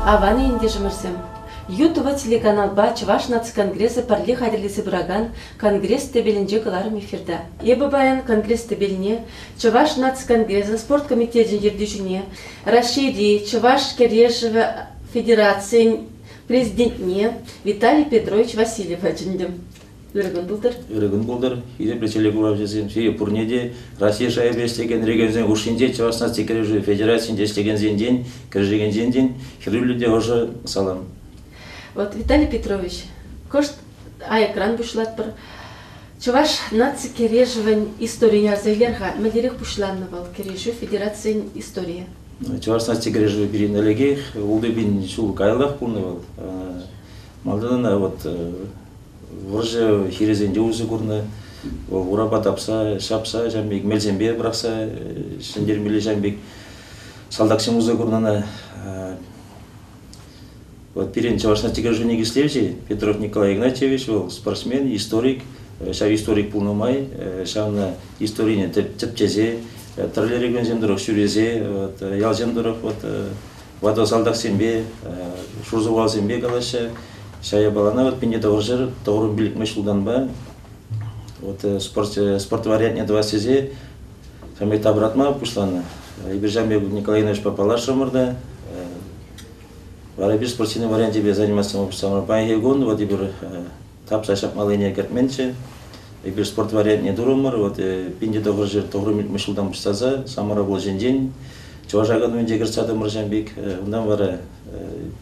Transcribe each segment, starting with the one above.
Аван ентешӗмӗрсем! Ютова телеканалпа Чӑваш наци конгресӗ пӗрле хатӗрлесе пыракан Конгресс тӗпелӗнче кӑларӑм эфирта. Эпӗ паян Конгресс тӗпелне Чӑваш наци конгресӗн спорт комитечӗн ертӳҫине, Раҫҫейри Чӑваш кӗрешӗвӗ федерацийӗн президентне Виталий Петрович Васильева чӗнтӗм. Ырӑ кун пултӑр. Ырӑ кун пултӑр. Хисеплӗ телекуравҫӑсем, сире пурне те Россия шайӗпе ӗҫлекен регионсен хушшинче Чӑваш наци кӗрешӳ федерацийӗнче ӗҫлекенсенчен, кӗрешекенсенчен хӗрӳллӗ те ӑшӑ салам. Вот, Виталий Петрович, кӑшт аякран пуҫлатпӑр. Чӑваш наци кӗрешӗвӗн историне аса илер-ха. Мӗнлерех пуҫланнӑ вӑл кӗрешӳ федерацийӗн историйӗ? Чӑваш наци кӗрешӗвӗ пирӗн ӗлӗкех 6000 ҫул каяллах пулнӑ вӑл. Малтан ӑна вот вӑрҫӑ хирӗсенче усӑ курнӑ. Вӑл урапа тапса, ҫапса ҫавӑн пек мелсемпе пӑрахса ҫӗнтермелле ҫавӑн пек салтаксем усӑ курнӑ ӑна. Вот пирӗн Чӑваш наци кӗрешӳ никӗслевҫи Петров Николай Игнатьевич, вӑл спортсмен, историк. Ҫав историк пулнӑ май ҫавна историне тӗпчесе, тӗрлӗ регионсем тӑрӑх ҫӳресе, вот, ялсем тӑрӑх вот, ватӑ салтаксемпе, шурсухалсемпе калаҫҫӗ. Ҫав япалана вот 1995 ҫултанпа вот спорт, спорт вариантне тӑвас тесе самай тапратма пуҫланӑ. Эпир ҫав Николай Ивановичпа паллашрӑмӑр та вара эпир спортивный варианчӗпе заниматься пуҫламӑр. Паянхи кун вот эпир тапса ҫапмаллине кӗртменччӗ. Эпир спорт вариантне турӑмӑр. Вот 1990 ҫултан пуҫласа Самара облаҫӗнчен Чӑваш Академинче кӗртсе тӑмӑр ҫам пек. Унтан вара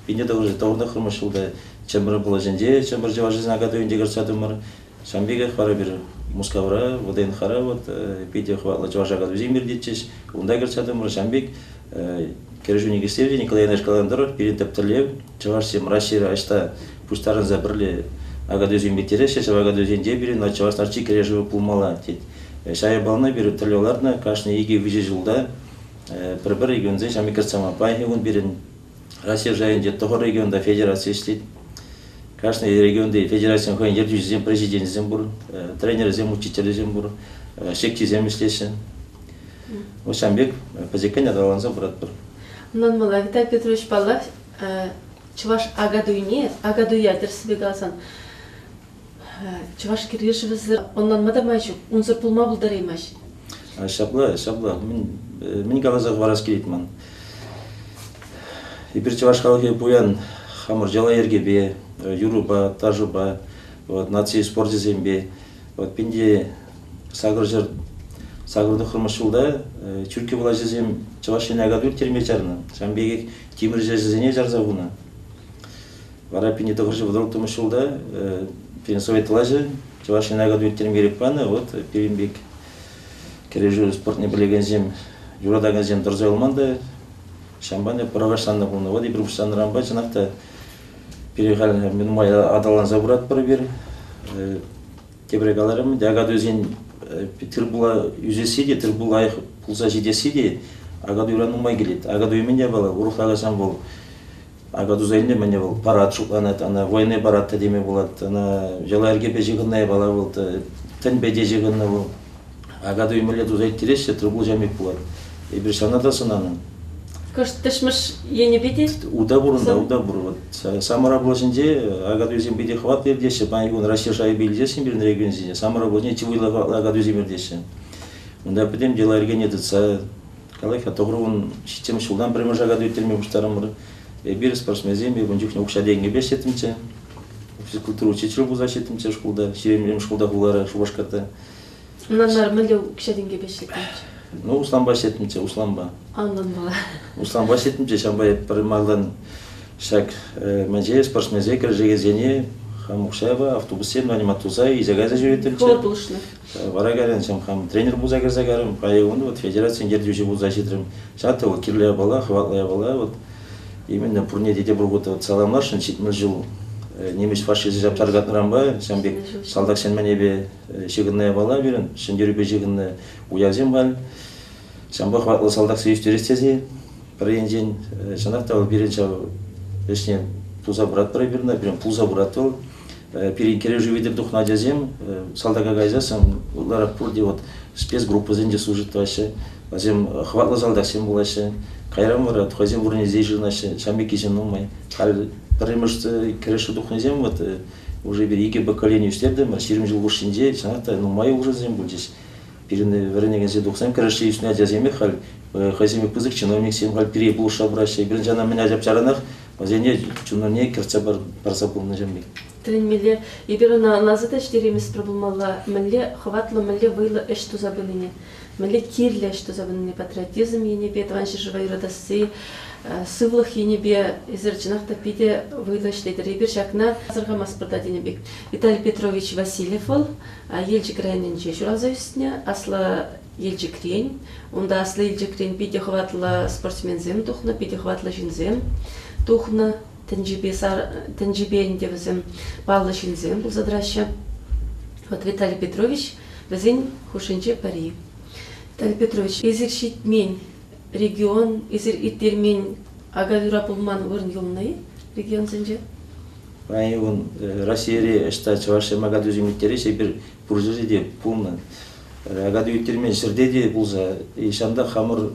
1999 ҫулта Чӗмпӗр облаҫӗнче Чӗмпӗр чӑвашӗсен академинче кӗртсе тӑмӑр. Ҫавӑн пекех вара эпир Мускавра, ВДНХра вот питӗ хӑватлӑ чӑваш академисем иртетчӗҫ. Унта кӗртсе тӑмӑр. Ҫавӑн пек кӗрешӳ никӗслевҫи Николай Иванович каланӑ тӑрӑх, пирӗн тӗп тӗллев чӑвашсем Раҫҫейре ӑҫта пуҫтарӑнса пӗрле академисем ирттереҫҫӗ, ҫав академисенче пирӗн чӑваш наци кӗрешӗвӗ пулмалла тет. Ҫав япалана пирӗн тӗллев лартнӑ кашни икӗ-виҫӗ ҫулта пӗр-пӗр регионсен ҫав пек кӗртсе пама. Паянхи кун пирӗн Раҫҫей шайӗнче тӑхӑр регионта федераци ӗҫлет. Кашни регионти федерацин хӑйӗн ертӳҫисем, президенчӗсем пур, тренерӗсем, учителӗсем пур, секцисем ӗҫлеҫҫӗ. Вот ҫавӑн пек пӗчӗккӗн аталанса пыратпӑр. Ӑнланмалла, Виталий Петрович, паллах, чӑваш Акатуйне, Акатуя тӗрӗссипе каласан, чӑваш кӗрешӗвӗсӗр ӑнланма та май ҫук, унсӑр пулма пултараймасть. Ҫапла, ҫапла. Мӗн каласа хӑварас килет ман. Эпир чӑваш халӑхӗ пуян хамӑр йӑла-йӗркепе, юрӑпа, ташӑпа, вот, наци спорчӗсемпе. Вот 1889 ҫулта Чӳркке влаҫӗсем Чӑваш Ене Акатуй ирттерме чарнӑ. Ҫавӑн пекех тимӗрҫӗсене чарса хунӑ. Вара 1936 ҫулта пирӗн совет влаҫӗ Чӑваш Ене Акатуй ирттерме ирӗк панӑ. Вот пирӗн пек кӗрешӳ спортне пӗлекенсем, юратакансем тӑрса юлман та, ҫавӑнпа та пӑрахӑҫланнӑ пулнӑ. Вот эпир пуҫланнӑранпа чӑнах та пире халь нумай аталанса пыратпӑр эпир. Тепре каларӑм, Акатуйсен тыр-пула ӳсесси те, тыр-пул лайӑх пулса ҫитесси те Акатуйран нумай килет. Акатуй мӗн япала, урӑхла каласан вӑл ака туса илнӗ мӗне вӑл парад шутланать, ӑна военный парад та теме пулать, ӑна йӑла-йӗркепе ҫыхӑннӑ япала вӑл, тӗнпе те ҫыхӑннӑ вӑл. Акатуй мӗнле туса ирттереҫҫӗ, тыр-пул ҫам пек пулать. Эпир ҫавна та сӑнанӑ. Кӑшт тӗшмӗш енӗпе те? Ута пур унта, ута пур. Вот Самара облаҫӗнче акатуйсем питӗ хӑватлӑ иртеҫҫӗ. Паянхи кун Раҫҫей шайӗпе илсессӗн пирӗн регионсенче Самара облаҫӗнче чи вӑйлӑ хӑватлӑ акатуйсем иртеҫҫӗ. Унта пӗтӗм йӑла-йӗркене тытса, калать-ха, 97 ҫултан пӗрремӗш акатуй ирттерме пуҫтарӑмӑр. Эпир, спортсменсем, ун чухне укҫа-тенкӗпе ӗҫлеттӗмччӗ. Физкультура учителӗ пулса ӗҫлеттӗмччӗ шкулта, ҫирӗм шкулта хулара, Шупашкарта. Ӑнланмарӑм, мӗнле укҫа-тенкӗпе ӗҫлеттӗмччӗ? Ну, услампа ӗҫлеттӗмччӗ, услампа. Ӑнланмалла. Услампа ӗҫлеттӗмччӗ, ҫавӑнпа эп пӗр малтан ҫак мӗнче спортсменсене, кӗрешекенсене хам укҫапа автобуссем нанимать туса илсе кайса ҫӳреттӗмччӗ. Хӑвӑр пулӑшнӑ. Вара кайран хам тренер пулса кӗрсе кайрӑм, паян вот федерацин ертӳҫи пулса ҫитрӗм. Ҫак та вӑл кирлӗ япала, хӑватлӑ япала. Вот именно пурне те тепӗр хут вот саламласшӑн 70 ҫул нимӗҫ фашисчӗ ҫапса аркатнӑранпа ҫавӑн пек салтаксен мӗнӗпе ҫыхӑннӑ япала пирӗн, ҫӗнтерӳпе ҫыхӑннӑ уявсем халь. Ҫавӑнпа хӑватлӑ салтаксем ӳстерес тесе пӗр енчен чӑнах та вӑл пирӗн ҫав ӗҫне туса пыратпӑр эпир, пирӗн пулса пырать вӑл. Пирӗн кӗрешӳ витӗр тухнӑ ачасем салтака кайсассӑн ытларах пурте вот. спецгруппӑсенче служить тӑваҫҫӗ. Вӗсем хӑватлӑ салтаксем пулаҫҫӗ. Кайран вара хӑйсен вырӑнӗнче йышӑнаҫҫӗ. Ҫавӑн пеккисем нумай. Халь пӗрремӗш кӗрешӳ тухнисем вот уже пир икӗ поколени ӳстертӗмӗр. 20 ҫул хушшинче чӑнах та нумай улшӑнусем пулчӗҫ. Пирӗн вӗренекенсем тухсан кӗрешсе ӳснӗ ачасемех халь хӑйсем пысӑк чиновниксем халь пире пулӑшса пыраҫҫӗ. Пирӗн ҫавна мӗн ача чаранах вӗсене чунне кӗртсе парса пулнӑ ҫын пек. Тӗлӗнмелле, эпир ӑна ӑнланса та ҫитерейместпӗр пулмалла, мӗнле хӑватлӑ, мӗнле вӑйлӑ ӗҫ туса пынине, мӗнле кирлӗ ӗҫ туса пынине патриотизм енӗпе, Тӑван ҫӗршыва юратасси, сывлӑх енӗпе эсир чӑнах та питӗ вӑйлӑ ӗҫлетӗр. Эпир ҫакна асӑрхамастпӑр та тенӗ пек. Виталий Петрович Васильев вӑл Елчӗк районӗнче ҫуралса ӳснӗ, Аслӑ Елчӗкрен. Унта Аслӑ Елчӗкрен питӗ хӑватлӑ спортсменсем тухнӑ, питӗ хӑватлӑ ҫынсем тухнӑ. Тӗнчипе, тӗнчипе ӗнтӗ вӗсем паллӑ ҫынсем пулса тӑраҫҫӗ. Вот Виталий Петрович вӗсен хушшинче пӗри. Виталий Петрович, эсир ҫитмен регион, эсир ирттермен акатуйра пулман вырӑн юлнӑ-и регионсенче? Паян кун Российӑри ӑҫта чӑвашсем акатуйсем ирттереҫҫӗ, эпир пур ҫӗрте те пулнӑ. Акатуй ирттермен ҫӗрте те пулса, ҫавӑнта хамӑр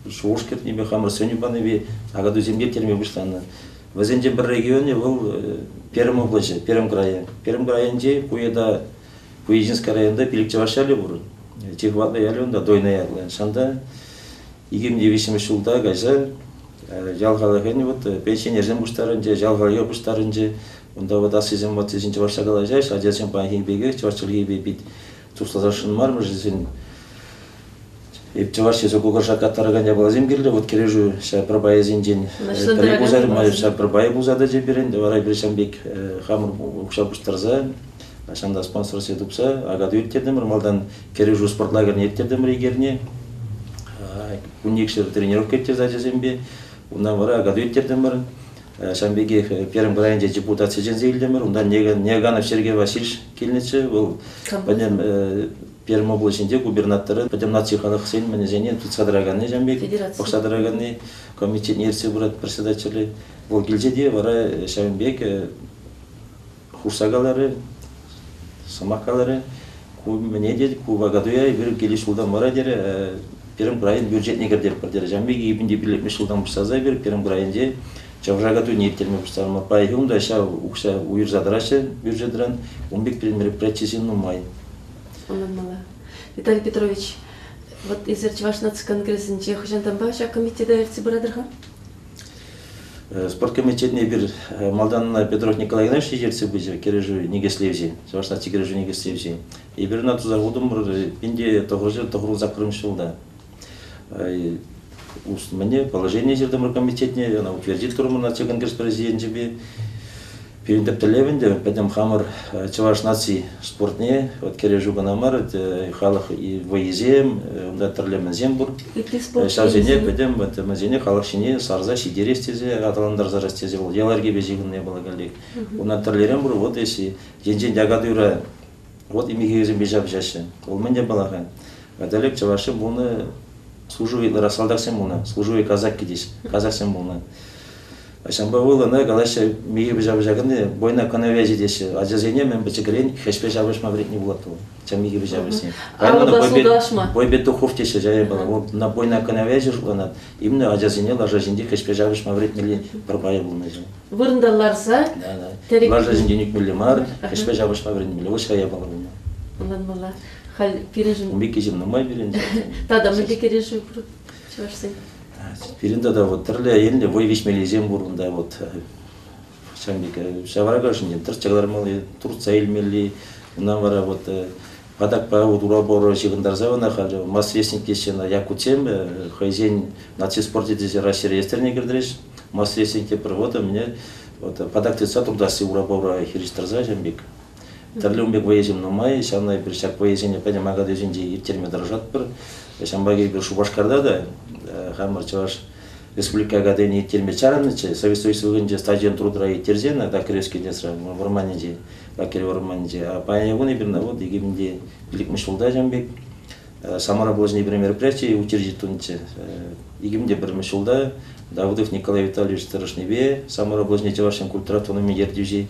шухӑш кӗртнипе, хамӑр сӗнӳ панипе акатуйсем ирттерме пуҫланӑ. Вӗсенчен пӗр регионӗ вӑл Пермь облаҫӗ, Пермь крайӗ. Пермь крайӗнче Куеда, Куединская районта пилӗк чӑваш ялӗ пур. Чи хӑватлӑ ялӗ унта Дойна ятлӑ. Ҫавӑнта 2003 ҫулта кайса ял халӑхӗн вот пенсионерсем пуҫтарӑнчӗ, ял халӑхӗ пуҫтарӑнчӗ. Унта вот аслисем ваттисем чӑвашла калаҫаҫҫӗ, ачасем паянхи пекех чӑваш чӗлхипе пит туслашасшӑн мар, мӗншӗн Эп чӑваш тесе кукӑрша каттаракан япаласем кирлӗ. Вот кӗрешӳ ҫав пӗр пайӗсенчен пӗри пулса, ҫав пӗр пайӗ пулса тӑчӗ пирӗн. Вара эпир ҫавӑн пек хамӑр укҫа пуҫтарса, ҫавӑнта спонсорсем тупса акатуй ирттертӗмӗр. Малтан кӗрешӳ спорт лагерьне ирттертӗмӗр икерне. Кунникшер тренировка ирттерсе ачасемпе. Унтан вара акатуй ирттертӗмӗр. Ҫавӑн пекех Пермь крайӗнче депутат чӗнсе илтӗмӗр. Унтан Неганов Сергей Васильевич килнӗччӗ. Вӑл пӗтӗм Пермь облаҫӗнче губернаторӗ пӗтӗм наци халӑхсен мӗнӗсене тытса тӑраканни ҫавӑн пек пӑхса тӑраканни комитетне ертсе пырать председателӗ. Вӑл килчӗ те вара ҫавӑн пек хушса каларӗ, сӑмах каларӗ. Ку мӗне тет, ку Акатуя эпир килес ҫултан вара терӗ, Пермь крайӗн бюджетне кӗртетпӗр терӗ. Ҫавӑн пек 2005 ҫултан пуҫласа эпир Пермь крайӗнче Чӑваш Акатуйне ирттерме пуҫларӑмӑр. Паянхи кун та ҫав укҫа уйӑрса тӑраҫҫӗ бюджетран. Ун пек пирӗн мероприятисем нумай. Ӑнланмалла. Виталий Петрович, вот эсир Чӑваш наци конгресӗнче хӑҫантанпа ҫак комитета ертсе пыратӑр-ха? Спорт комитетне эпир малтан Петров Николай Игнатьевич ертсе пычӗ, кӗрешӳ никӗслевҫи, Чӑваш наци кӗрешӳ никӗслевҫи. Эпир ӑна туса хутӑмӑр 1998 ҫулта. Мӗне положение ҫыртӑмӑр комитетне, ӑна утвердить турӑмӑр наци конгресс президенчӗпе. Пирӗн тӗп тӗллев ӗнтӗ пӗтӗм хамӑр чӑваш наци спортне, вот кӗрешӳ кӑна мар, халӑх вӑййисем, унта тӗрлӗ мӗнсем пур. Ҫавсене пӗтӗм мӗнсене халӑх ҫине сарса ҫитерес тесе, аталантарса тесе вӑл йӑла-йӗркепе ҫыхӑннӑ япала каллех. Унта тӗрлӗрен пур, вот если енчен Акатуйра вот имихисемпе ҫапӑҫаҫҫӗ. Вӑл мӗн япала-ха? Тӗлӗк чӑвашсем пулнӑ, служивый салтаксем пулнӑ, служивый казак теҫ, казаксем пулнӑ. Ҫавӑнпа вӑл ӑна калаҫҫӗ, михӗпе ҫапӑҫаканни война коновязи теҫҫӗ. Ачасене мӗн пӗчӗкрен хӗҫпе ҫапӑҫма вӗрентни пулать вӑл. Ҫав михӗпе ҫапӑҫни. Бой петухов теҫҫӗ ҫав япала. Вӑл на война коновязи шутланать. Именно ачасене лаша ҫинче хӗҫпе ҫапӑҫма вӗрентмелли пӗр пайӗ пулнӑ ҫав. Вырӑнта ларса Лаша ҫинчен ӳкмелле мар, хӗҫпе ҫапӑҫма вӗренмелле. Вӑл ҫав япала пулнӑ. Ӑнланмалла. Халь пирӗншӗн... Ун пекки ҫын нумай пирӗн. Тата мӗнле кӗрешӳ пур чӑвашсен? Пирӗн тата вот тӗрлӗ енлӗ вӑй виҫмеллисем пур унта вот ҫавӑн пек ҫаврака ҫинчен тӑртса кӑлармалли, туртса илмелли. Унтан вара вот патакпа вот ура ҫыхӑнтарса ӑна халӗ мас-рестлинг теҫҫӗ ӑна якутсем хӑйсен наци спорчӗ тесе Раҫҫейре естерне кӗртрӗҫ. Мас-рестлинг тепӗр вот мне вот патак тытса туртасси урапа ура хирӗҫ тӑрса ҫавӑн пек. Тӗрлӗ ун пек вӑйӑсем нумай, ҫавна эпир ҫак вӑйӑсене пӗтӗм акатуйсенче ирттерме тӑрӑшатпӑр. Ҫавӑнпа эпир Шупашкарта та хамӑр Чӑваш Республика академине ирттерме чарӑннӑччӗ. Совет Союз вӑхӑтӗнче стадион трудра ирттерсен, Лакеревский лесра, вӑрманӗнче, Лакерев вӑрманӗнче. А паянхи кун эпир вот 2005 ҫулта ҫавӑн пек Самара облаҫӗнче пӗр мероприяти учредить тунӑччӗ. 2001 ҫулта Давыдов Николай Витальевич тӑрӑшнипе Самара облаҫӗнче Чӑваш Ен культура автономи ертӳҫи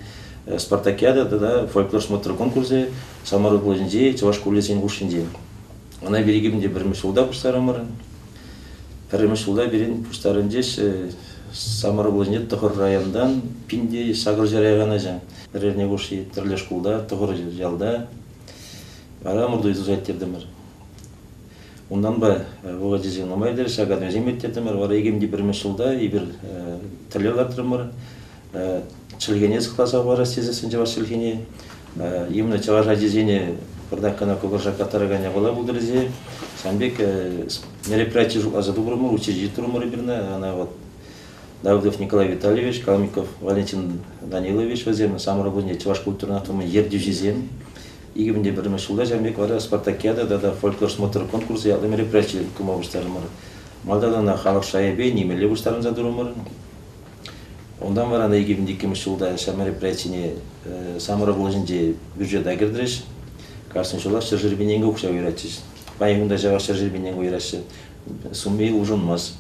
Спартакиада тата фольклор смотр конкурсӗ Самара облаҫӗнчи чӑваш шкулӗсен хушшинче. Ӑна пирки те пӗрремӗш ҫулта пуҫтарӑмӑр. Пӗрремӗш ҫулта пирӗн пуҫтарӑнчӗҫ Самар облаҫӗнче тӑхӑр районтан 1800 яхан ача. Пӗр эрне хушши тӗрлӗ шкулта, тӑхӑр ялта вара ӑмӑрту туса ирттертӗмӗр. Унтанпа вӑхӑчӗсем нумай терӗҫ, академисем ирттертӗмӗр. Вара икӗ пӗрремӗш ҫулта эпир тӗллев лартрӑмӑр. Чӗлхене сыхласа хӑварас тесессӗн чӑваш чӗлхине именно чӑваш ачисене пӑртак кӑна кӑкӑршакка тӑракан япала пултӑр тесе ҫавӑн пек мероприяти шутласа тупрӑмӑр, учредить турӑмӑр эпир ӑна вот Давыдов Николай Витальевич, Калмыков Валентин Данилович вӗсем Самар облаҫӗнче чӑваш культурин автономи ертӳҫисем. 2001 ҫулта ҫавӑн пек вара спартакиада тата фольклор смотр конкурсӗ ятлӑ мероприяти тума пуҫтарӑмӑр. Малтан ӑна халӑх шайӗпе нимелле пуҫтарӑнса турӑмӑр. Унтан вара 2002 ҫулта ҫав мероприятине Самар облаҫӗнче бюджета кӗртрӗҫ. Кашни ҫулах ҫӗршер пин тенкӗ укҫа уйӑратчӗҫ. Паян кунта ҫавах ҫӗршер пин тенкӗ уйӑраҫҫӗ. Сумми улшӑнмасть.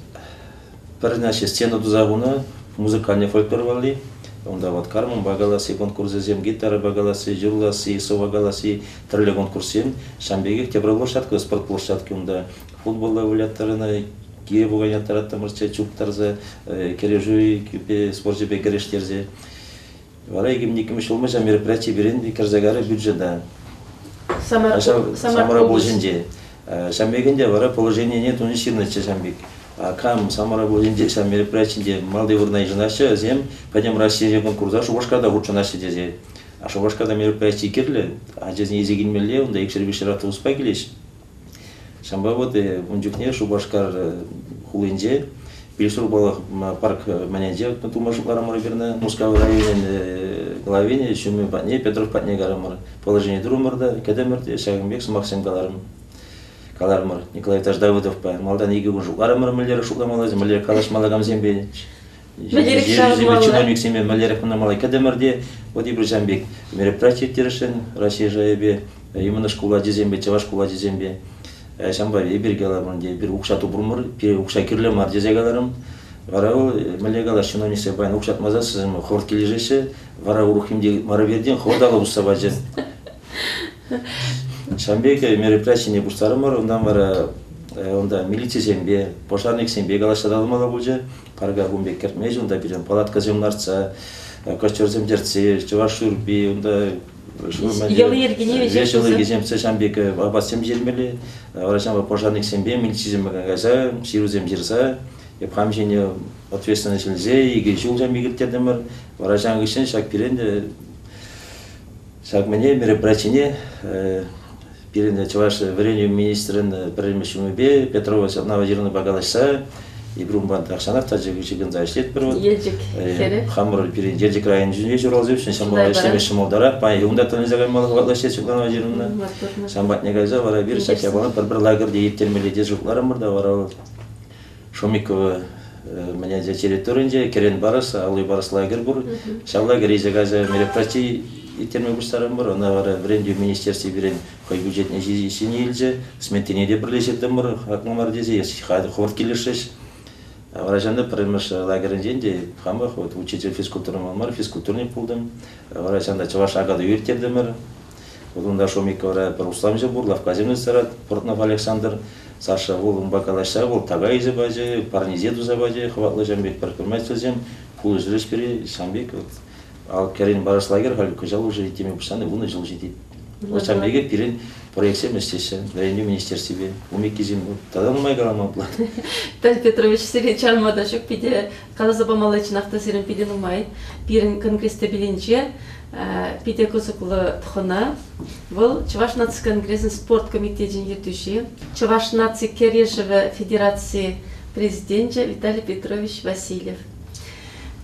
Пӗр значит, сцена туса хунӑ музыкальный фольклор валли. Унта вот гармунпа каласси конкурсӗсем, гитарӑпа каласси, юрласси, сӑвӑ каласси, тӗрлӗ конкурссем. Ҫавӑн пекех тепӗр площадка, спорт площадки унта. Футболла выляттарнӑ, кире пукан тӑраттӑмӑрччӗ, чуптарса, кӗрешӳ спорчӗпе кӗрештерсе. Вара иккӗмӗш ҫулмӑ ҫав мероприяти пирӗн кӗрсе кайрӗ бюджета. Самара облаҫӗнче. Ҫавӑн пек ӗнтӗ вара положенине туни ҫырнӑччӗ ҫавӑн пек. Кам Самара облаҫӗнче ҫав мероприятинче малти вырӑна йышӑнаҫҫӗ, вӗсем Пӗтӗм Раҫҫейри конкурса Шупашкарта хутшӑнаҫҫӗ тесе. А Шупашкарта мероприяти кирлӗ, ачасене илсе килмелле, унта икшер-виҫшер автобуспа килеҫ. Ҫавӑнпа вот ун чухне Шупашкар хулинче Пилшурпалӑх парк мӗнӗнче тума шутларӑмӑр эпир Мускав районӗн главине ҫумӗ патне Петров патне карӑмӑр. Положени турӑмӑр та, кӗтӗмӗр те ҫакӑн пек сӑмахсем каларӑм. Каларӑмӑр Николай Иванович Давыдовпа. Малтан икӗ кун шутларӑмӑр, мӗнлерех шутламалла, мӗнлерех калаҫмалла камсемпе. Чиновниксемпе мӗнлерех пынамалла кӗтӗмӗр те, вот эпир ҫавӑн пек мероприяти ирттересшӗн Раҫҫей шайӗпе, именно шкул ачисемпе, чӑваш шкул ачисемпе. Ҫавӑнпа эпир каларӑм ӗнтӗ, эпир укҫа тупрӑмӑр, пире укҫа кирлӗ мар тесе каларӑм. Вара вӑл мӗнле калас, чиновниксем паян укҫа татмасассӑн хӑвӑрт килӗшеҫҫӗ, вара урӑх ним те мар вертен хӑвӑрт алӑ пусса пачӗ. Ҫавӑн пек мероприятине пуҫтарӑмӑр, унтан вара унта милицисемпе, пожарниксемпе калаҫса татӑлмалла пулчӗ. Парка кун пек кӗртмест, унта пирӗн палаткӑсем лартса, костерсем чӗртсе, чӑваш шӳрпи, унта Йӑли-йӗркине веҫех йӑли-йӗркисем ҫавӑн пек апатсем ҫитермелле. Вара ҫавӑнпа пожарниксемпе, милицисемпе кайса, ҫырусем ҫырса, эп хам ҫине ответственность илсе икӗ ҫул ҫавӑн пек ирттертӗмӗр. Вара ҫавӑн хыҫҫӑн ҫак пирӗн ҫак мӗне мероприятине пирӗн чӑваш вӗренӳ министрӗн пӗрремӗш ҫумӗпе Петрова Светлана Владимировнӑпа калаҫса эпир унпа тахҫанах тачӑ ҫыхӑнса ӗҫлетпӗр. Елчӗк хӗрӗ. Хамӑр пирӗн Елчӗк районӗнче ҫуралса ӳснӗ, ҫавӑнпа ӗҫлеме ҫӑмӑлтарах. Паян унта тӑнӑҫа каймалӑх вӑхӑтлӑ ӗҫлет Светлана Владимировна. Ҫавӑн патне кайса вара эпир ҫак япалана пӗр-пӗр лагерьте ирттермелле тесе шутларӑмӑр та вара вӑл Шомикова мӗненче территоринче Кӗрен Барыс, Алый Барыс лагерь пур. Ҫав лагерь илсе кайса мероприяти ирттерме пуҫтарӑмӑр. Ӑна вара вӗрентӳ министерстви пирӗн хӑй бюджетне ҫине илчӗ. Сметине те пӗрле ҫыртӑмӑр, хаклӑ мар тесе, хӑвӑрт килӗшрӗҫ. Вара ҫавна пӗрремӗш лагерӗнчен те хамах вот учитель физкультуры мар, физкультурник пултӑм. Вара ҫавна чӑваш акатуй ирттертӗмӗр. Вот унта Шомиковра пӗр усламҫӑ пур, лавккасем тӑрать, Портнов Александр. Саша вӑл унпа калаҫса, вӑл така илсе пачӗ, парнесе туса пачӗ, хӑватлӑ ҫам пек предпринимательсем пулӑшрӗҫ пире, ҫам пек вот. Ал кӗрен барас лагерь халь кӑҫал уже теме пуҫланӑ, вунӑ ҫул ҫитет. Вот ҫам пекех пирӗн проектсем ӗҫлеҫҫӗ вӗренӳ министерствипе. Ун пеккисем тата нумай калама пулать. Виталий Петрович, сире чарма та ҫук, питӗ каласа памалли чӑнах та сирӗн питӗ нумай. Пирӗн конгресс тӗпелӗнче питӗ кӑсӑклӑ хӑна. Вӑл Чӑваш наци конгресӗн спорт комитечӗн ертӳҫи, Чӑваш наци кӗрешӗвӗ федераци президенчӗ Виталий Петрович Васильев.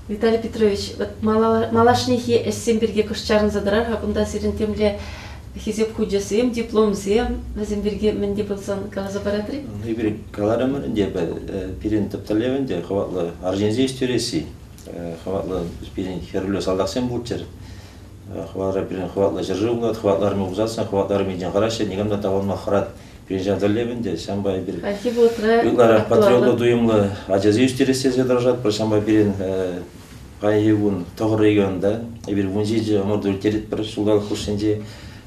Виталий Петрович, вот малашнехи ӗҫсем пирки кӑшт чарӑнса тӑрар-ха. Кунта сирӗн темле хисеп хучӗсем, дипломсем, вӗсем пирки мӗн те пулсан каласа паратӑр-и? Эпир каларӑмӑр ӗнтӗ, пирӗн тӗп тӗллев ӗнтӗ хӑватлӑ арҫынсен ӳстересси. Хӑватлӑ пирӗн хӗрӳллӗ салтаксем пулччӑр. Хӑватра пирӗн хӑватлӑ ҫӗршыв пулать, хӑватлӑ арми пулсассӑн хӑватлӑ арминчен хӑраҫҫӗ, никам та тавӑрма хӑрать. Пирӗн ҫав тӗллев ӗнтӗ, ҫавӑнпа эпир Хальхи вӑхӑтра ытларах патриотлӑ туйӑмлӑ ачасем ӳстерес тесе тӑрӑшатпӑр. Ҫавӑнпа пирӗн паянхи кун тӑхӑр регионта эпир 17 ӑмӑрту ирттеретпӗр ҫулталӑк хушшинче.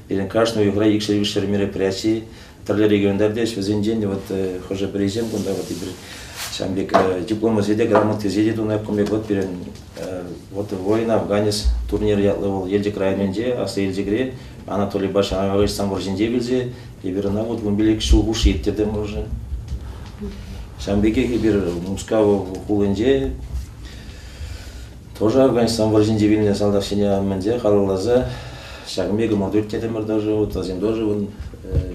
Пирӗн кашни уйӑхра икшер-виҫшер мероприяти. Тӗрлӗ регионта иртеҫ, вӗсенчен вот хӑшӗ-пӗрисем кунта вот эпир ҫавӑн пек дипломӗсене те, грамотисене те тунӑ кун пек вот пирӗн вот воин-афганец турнир ятлӑ вӑл Елчӗк районӗнче, Аслӑ Елчӗкре Анатолий Башанович вӑрҫинче вилсе эпир ӑна вот 15 ҫул хушши ирттертӗмӗр уже. Ҫавӑн пекех эпир Мускав хулинче тоже Афганистан вӑрҫинче вилнӗ салтаксене мӗнсе халалласа ҫакӑн пек ӑмӑрту ирттертӗмӗр тоже. Вот вӗсем тоже вон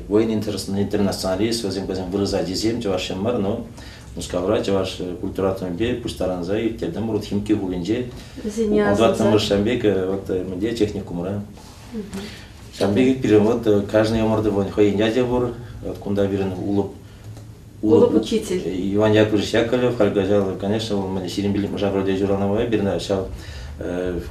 воин интернационалист, вӗсем вӗсем вырӑс ачисем, чӑвашсем мар, но Мускавра чӑваш культура атомӗпе пуҫтарӑнса ирттертӗмӗр вот Химки хулинче. Вӗсене асӑнса. Ҫавӑн пек вот мӗнде техникумра. Ҫавӑн пекех пирӗн вот каждый ӑмӑртӑвӑн хӑйӗн ячӗ пур. Вот кунта пирӗн Улӑп Улӑп учитель. Иван Яковлевич Яковлев, халь кӑҫал, конечно, вӑл мӗн 25-мӗш апрельте ҫуралнӑ май пирӗн ҫав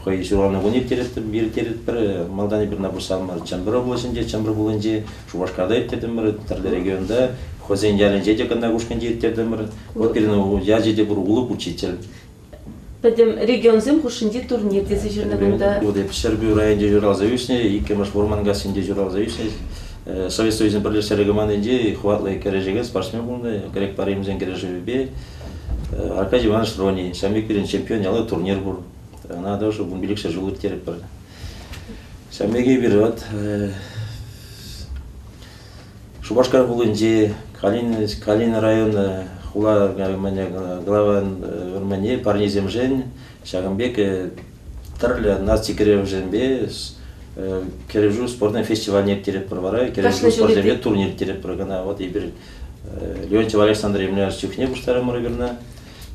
хӑй ҫуралнӑ кун ирттеретпӗр. Малтан эпир ӑна пуҫламӑр Чӗмпӗр облаҫӗнче, Чӗмпӗр хулинче, Шупашкарта ирттертӗмӗр, тӗрлӗ регионта, хӑйсен ялӗнче те Кӑнна Кушкинче ирттертӗмӗр. Вот пирӗн ячӗ те пур Улӑп учитель. Пӗтӗм регионсем хушшинчи турнир тесе ҫырнӑ кунта. Вот эп Ҫӗрпӳ районӗнче ҫуралса ӳснӗ, иккӗмӗш Вӑрманкассинче ҫуралса ӳснӗ. Совет Союзӗн пӗрлештернӗ командинче хӑватлӑ кӗрешекен спортсмен пулнӑ, грек паримсен кӗрешӗвӗпе. Аркадий Иванович Рони, ҫавӑн пек пирӗн чемпион яллӑ турнир пур. Ӑна тоже 15 ҫул ирттеретпӗр. Ҫавӑн пек эпир вот Шупашкар хулинчи Калин, Калин район хула главан вырманне парнесемшӗн ҫакӑн пек тӗрлӗ наци кӗрешӗвӗсемпе кӗрешӳ спортӑн фестивальне ирттеретпӗр вара, кӗрешӳ спорчӗпе турнир ирттеретпӗр кӑна. Вот эпир Леонтьев Александр Емельянович чухне пуҫтарӑмӑр эпир ӑна.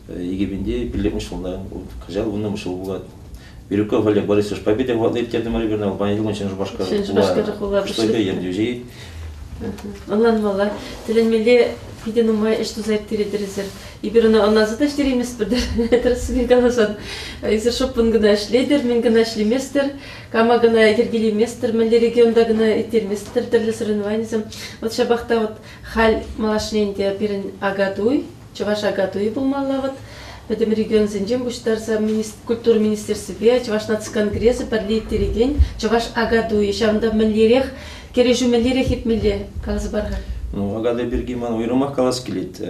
2005 ҫулта, кӑҫал вуннӑмӗш ҫул пулать. Бирюков Олег Борисович Победа вӑхӑтлӑ ирттертӗмӗр эпир паянхи кун Ҫӗнӗ Шупашкар Ҫӗнӗ Шупашкар хула пуҫлӑхӗ, ертӳҫи. Ӑнланмалла. Тӗлӗнмелле питӗ нумай ӗҫ туса ирттеретӗр эсир. Эпир ӑна ӑнланса та ҫитерейместпӗр тӗрӗссипе каласан. Эсир шӑппӑн кӑна ӗҫлетӗр, мӗн кӑна ӗҫлеместӗр, кама кӑна йӗркелеместӗр, мӗнле регионта кӑна ирттерместӗр тӗрлӗ соревнованисем. Вот ҫапах та вот халь малашне ӗнтӗ пирӗн Акатуй, Чӑваш Акатуйӗ пулмалла вӑт. Пӗтӗм регионсенчен пуҫтарса культура министерствипе Чӑваш наци конгресӗ пӗрле ирттерекен Чӑваш Акатуйӗ. Ҫавӑнта мӗнлерех кӗрешӳ мӗнлерех иртмелле? Каласа пар-ха. Ну, Акатуй пирки ман уйрӑмах калас килет.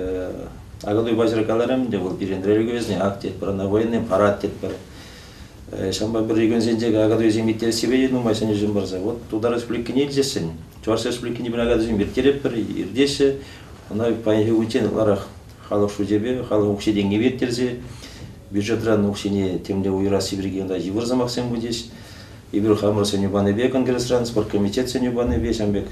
Акатуй паҫӑр каларӑм ӗнтӗ, вӑл пирӗн религиозный акт тетпӗр, ӑна военный парад тетпӗр. Ҫавӑнпа пӗр регионсенче Акатуйсем ирттерессипе те нумай сӗнӳсем парса. Вот Тутар Республикине илсессӗн, Чӑваш Республикине пирӗн Акатуйсем ирттеретпӗр, иртеҫҫӗ. Ӑна паянхи кунччен ытларах халӑх шучӗпе, халӑх укҫи-тенкипе ирттерсе бюджетран укҫине темле уйӑрасси пирки унта йывӑр сӑмахсем пулчӗҫ. Эпир хамӑр сӗнӳ панипе конгресран, спорткомитет сӗнӳ панипе ҫавӑн пек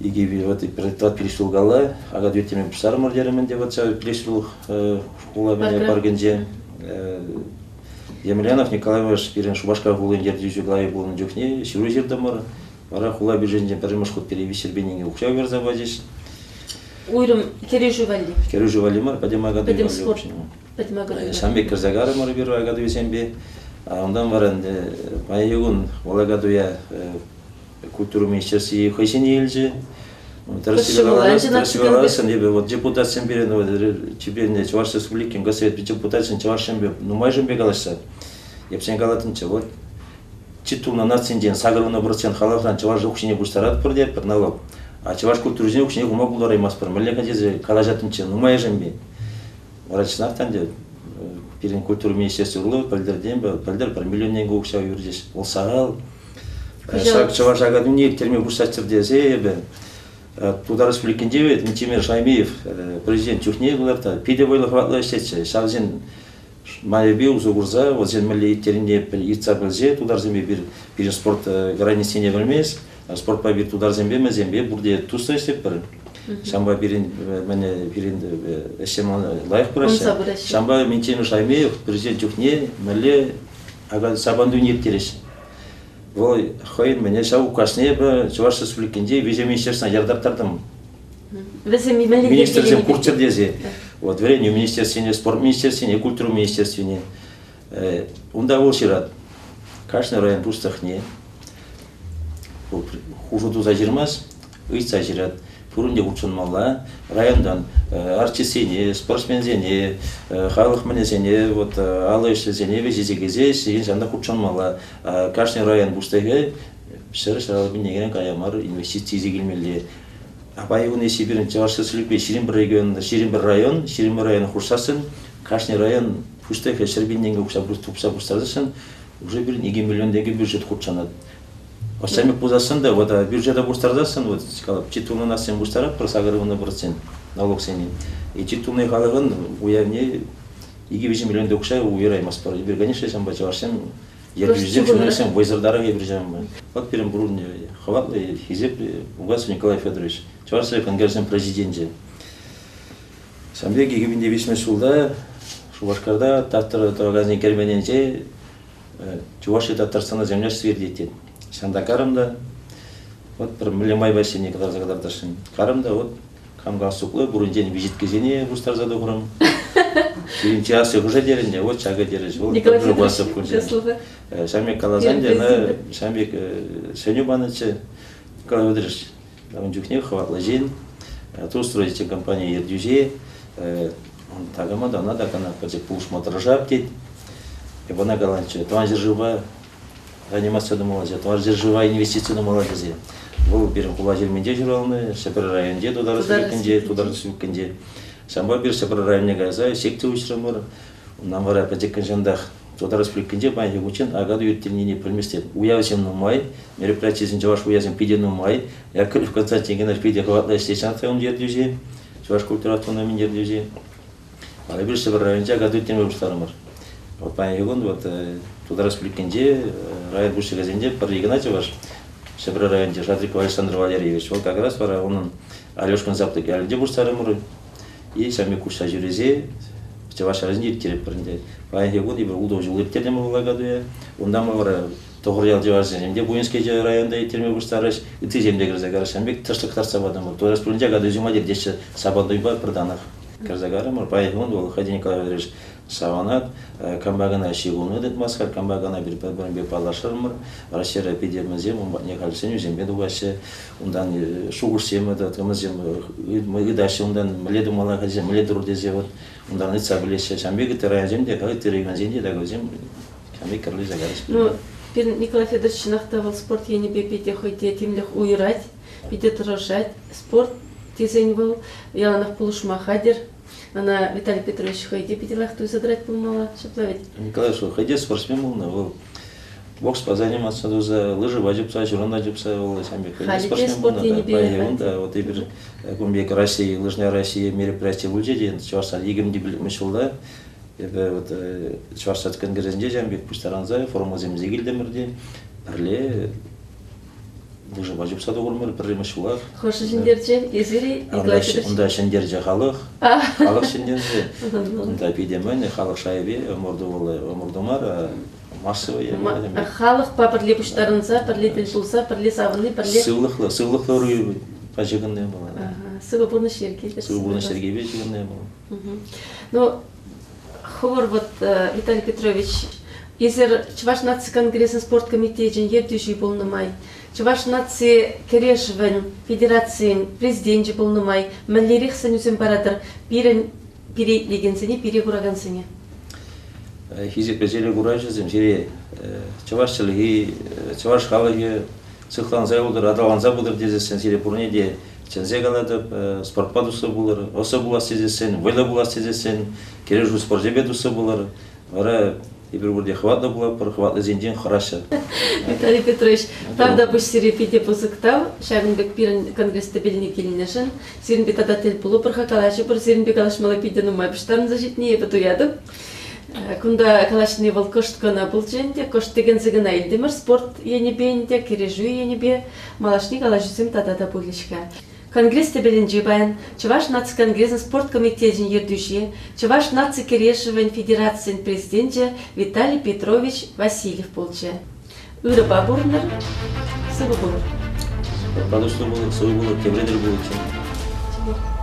икӗ вот пилӗк ҫул калла Акатуй теме пуҫтарӑмӑр терӗм ӗнтӗ вот ҫав пилӗк ҫул хула паркӗнче. Емельянов Николай Иванович пирӗн Шупашкар хулин ертӳҫи глави пулнӑ чухне ҫыру ҫыртӑмӑр. Вара хула бюджетӗнчен пӗрремӗш хут пире виҫҫӗр укҫа уйӑрса пачӗҫ. Уйрӑм кӗрешӳ валли? Кӗрешӳ валли мар, пӗтӗм Акатуй Пӗтӗм спорт. Пӗтӗм Акатуй. Ҫавӑн пек кӗрсе карӑмӑр эпир Акатуйсемпе. Унтан вара ӗнтӗ паянхи кун вӑл Акатуя культура министерстви хӑй ҫине илчӗ. Тӗрӗссипе каласан, эпӗ вот депутатсем пирӗн чипен Чӑваш Республикин Госсовет депутачӗн чӑвашсемпе нумайшӗнпе калаҫса, эп сен калатӑнччӗ, вот титулнӑ нацинчен 80% халӑхран чӑваш укҫине пуҫтаратпӑр тетпӗр налог. А чӑваш культурисен укҫине хума пултараймастпӑр. Мӗнле-ха тесе калаҫаттӑмччӗ нумайӑшӗнпе. Вара чӑнах та ӗнтӗ пирӗн культура министерстви урлӑ пӗлтӗртен пӗлтӗр пӗр миллион тенкӗ укҫа уйӑрчӗҫ. Вӑл сахал. Ҫак чӑваш академине ирттерме пуҫлаччӑр тесе эпӗ Тутар Республикинче Минтимер Шаймиев президент чухне кӑларта питӗ вӑйлӑ хӑватлӑ ӗҫлетчӗ. Ҫавсен майӗпе усӑ курса вӗсем мӗнле ирттернине ыйтса пӗлсе тутарсемпе пир пирӗн спорт границисене пӗлмест. Спортпа пир тутарсемпе мӗнсемпе пурте туслӑ ӗҫлетпӗр. Ҫавӑнпа пирӗн мӗне пирӗн ӗҫсем лайӑх пыраҫҫӗ. Ҫавӑнпа Минтимер Шаймиев президент чухне мӗнле Сабантуйне ирттереҫҫӗ. Вӑл хӑйӗн мӗне ҫав указне эпӗ Чӑваш Республикинчи виҫӗ министерствӑна яртарттартӑм. Вӗсем Министрсем курччӑр тесе. Вот вӗренӳ министерствине, спорт министерствине, культура министерствине. Унта вӑл ҫырать. Кашни район пуҫлӑхне хушу туса ҫырмасть, ыйтса ҫырать. Пурин те хутшӑнмалла. Районтан артистсене, спортсменсене, халӑх мӗнӗсене, вот алӑ ӗҫлисене вӗҫесе килсе ҫавна хутшӑнмалла. Кашни район пуҫлӑхӗ. 100 пин тенкӗрен кая мар инвестици илсе килмелле. Апай кун ӗҫ пирӗн Чӑваш Республикипе 21 регион, 21 район, 21 район хушсассӑн кашни район пуҫтахӗ 100 пин тенкӗ укҫа тупса пуҫтарсассӑн уже пирӗн 2 миллион тенкӗ бюджет хутшӑнать. Ӑсчахсем пулсассӑн та, вот бюджета пуҫтарсассӑн, вот калап, титуллӑ нацисем пуҫтаратпӑр 80% налогсене. И титулный халӑхӑн уявне 2-3 миллион укҫа уйӑраймастпӑр. Эпир, конечно, ҫавӑнпа чӑвашсем ертӳҫӗсем, журналистсем вӑйсӑртарах эпир ҫавӑнпа. Вот пирӗн пурин хӑватлӑ, хисеплӗ Угасов Николай Федорович, Чӑваш Конгресӗн президенчӗ. Ҫавӑн пек 2003 ҫулта Шупашкарта Татар тӑвакансен керменӗнче Чувашия Татарстана землячество иртет тет. Ҫанта карӑм та, вот пӗр мӗнле майпа ӗҫленине кӑтарса кӑтартасшӑн. Карӑм та вот кам галстуклӑ пуринчен визиткисене пуҫтарса тухрӑм. Сирӗн асли хӑшӗ терӗн те, вот ҫакӑ терӗҫ. Вӑл Николай Федорович, Ҫавӑн пек каласан те, ӑна ҫавӑн пек сӗнӳ панӑччӗ. Николай Федорович ун чухне хӑватлӑ ҫын, Турстроитель компани ертӳҫи, такама та ӑна та кӑна пӗчӗк пулӑшма тӑрӑшап тет. Эп ӑна каланччӗ, тӑван ҫӗршывпа реанимаци тумалла, тӑван ҫӗршыва инвестици тумалла тесе. Вӑл пирӗн хула ҫырминче ҫуралнӑ, Ҫӗпӗр районӗнче, Тутар Республикинче, Тутар Республикинче. Ҫавӑнпа пир Ҫӗпӗр районне кайса секци уҫрӑмӑр. Унтан вара пӗчӗккӗн ҫантах Тутар Республикинче паянхи кунччен Акатуй ирттернине пӗлместӗп. Уявсем нумай, мероприятисем чӑваш уявсем питӗ нумай. Яковлев Константин Геннадьевич питӗ хӑватлӑ ӗҫлет ҫав ертӳҫи, Чӑваш культура автономин ертӳҫи. Вара эпир Ҫӗпӗр районӗнче Акатуй ирттерме пуҫларӑмӑр. Вот паянхи кун вот Тутар Республикинче район пуҫлӑхӗсенче пӗр кӑна чӑваш Ҫӗпӗр районӗнче Шадриков Александр Валерьевич. Вӑл как раз вара унӑн Алешкин Саплӑк ялӗнче пуҫтарӑмӑр. И ҫав куҫса ҫӳресе чӑваш ялӗсенче ирттеретпӗр ӗнтӗ. Паянхи кун эпир ултӑ ҫул ирттертӗмӗр вӑл Акатуя. Унтан вара Тӑхӑрьял чӑвашсем те Буински районта ирттерме пуҫтарӗҫ, ыттисем те кӗрсе карӗҫ. Ҫавӑн пек тӑрӑшлӑх кӑтартса патӑмӑр. Тутар Республикинче Акатуй ҫума иртеҫҫӗ Сабантуйпа пӗр танах кӗрсе карӑмӑр. Паянхи кун вӑл Хадия Николай Валерьевич савӑнать. Кампа кӑна ҫыхӑну тытмасть-ха, кампа кӑна пир пӗр-пӗринпе паллашрӑмӑр. Раҫҫейре питӗмӗсем ун патне халь сӗнӳсемпе тухаҫҫӗ. Унтан шухӑшсем тӑмӗсем ыйтаҫҫӗ, унтан мӗнле тумалла хӑйсем, мӗнле тур тесе вот унтан ыйтса пӗлеҫҫӗ. Ҫавӑн пек ытти районсем те, ытти регионсем те так вӗсем ҫавӑн пек кӗрлесе кайрӗҫ. Ну, пирӗн Николай Федорович чӑнах та вӑл спорт енӗпе питӗ хӑй те тимлӗх уйӑрать, питӗ тӑрӑшать. Спорт тесен вӑл яланах пулӑшма хатӗр. Ӑна Виталий Петрович хӑй те питӗ лайӑх туйса тӑрать пулмалла, ҫапла ведь? Николай хӑй те спортсмен пулнӑ, вӑл бокспа заниматься туса, лыжӑпа чупса, ҫуран чупса вӑл ҫавӑн пек хӑй те спортсмен спорт енӗпе унта вот эпир кун пек Россия, лыжня Россия мероприятие пулчӗ те Чӑвашстан 2005 ҫулта эпӗ вот Чӑвашстат конгресӗнче ҫавӑн пек пуҫтарӑнса формӑсем килтӗмӗр те пӗрле Лыжӑпа чупса тухрӑмӑр пӗрремӗш ҫулах. Хӑшӗ ҫӗнтерчӗ? Эсир-и? Унта, унта ҫӗнтерчӗ халӑх. Халӑх ҫӗнтерчӗ. Унта питӗ мӗн, халӑх шайӗпе ӑмӑрту вӑл ӑмӑрту мар, массовый. Халӑхпа пӗрле пуҫтарӑнса, пӗрле тӗл пулса, пӗрле савӑнни, пӗрле... Сывлӑхлӑ, сывлӑхлӑ ӑрупа ҫыхӑнни пулать. Сывӑ пурнӑҫ йӗрки. Сывӑ пурнӑҫ йӗркипе ҫыхӑнни пулать. Ну, Хӑвӑр вот, Виталий Петрович, эсир Чӑваш наци конгресӗн спорт комитечӗн ертӳҫи пулнӑ май, Чӑваш наци кӗрешӗвӗн федерацийӗн президенчӗ пулнӑ май мӗнлерех сӗнӳсем паратӑр пирӗн пире итлекенсене, пире куракансене? Хисеплӗ телекуравҫӑсем, сире чӑваш чӗлхи, чӑваш халӑхӗ сыхланса юлтӑр, аталанса пытӑр тесессӗн сире пурне те чӗнсе калатӑп, спортпа туслӑ пулӑр, ӑслӑ пулас тесессӗн, вӑйлӑ пулас тесессӗн, кӗрешӳ спорчӗпе туслӑ пулӑр. Вара эпир пурте хӑватлӑ пулатпӑр, хӑватлисенчен хӑраҫҫӗ. Виталий Петрович, тавтапуҫ сире питӗ пысӑк тав. Ҫакӑн пек пирӗн конгресс тӗпелне килнӗшӗн. Сирӗнпе тата тӗл пулӑпӑр-ха, калаҫӑпӑр. Сирӗнпе калаҫмалли питӗ нумай пуҫтарӑнса ҫитни эпӗ туятӑп. Кунта калаҫни вӑл кӑшт кӑна пулчӗ ӗнтӗ, кӑшт тӗкӗнсе кӑна илтӗмӗр спорт енӗпе ӗнтӗ, кӗрешӳ енӗпе. Малашне калаҫусем тата та пулӗҫ-ха. Конгресс тӗпелӗнче паян Чӑваш наци конгресӗн спорт комитечӗн ертӳҫи, Чӑваш наци кӗрешӗвӗн федерацийӗн президенчӗ Виталий Петрович Васильев пулчӗ. Ырӑпа пурӑнӑр, сывӑ пулӑр. Спортпа туслӑ пулӑр, сывӑ пулӑр, тепре тӗл пуличчен.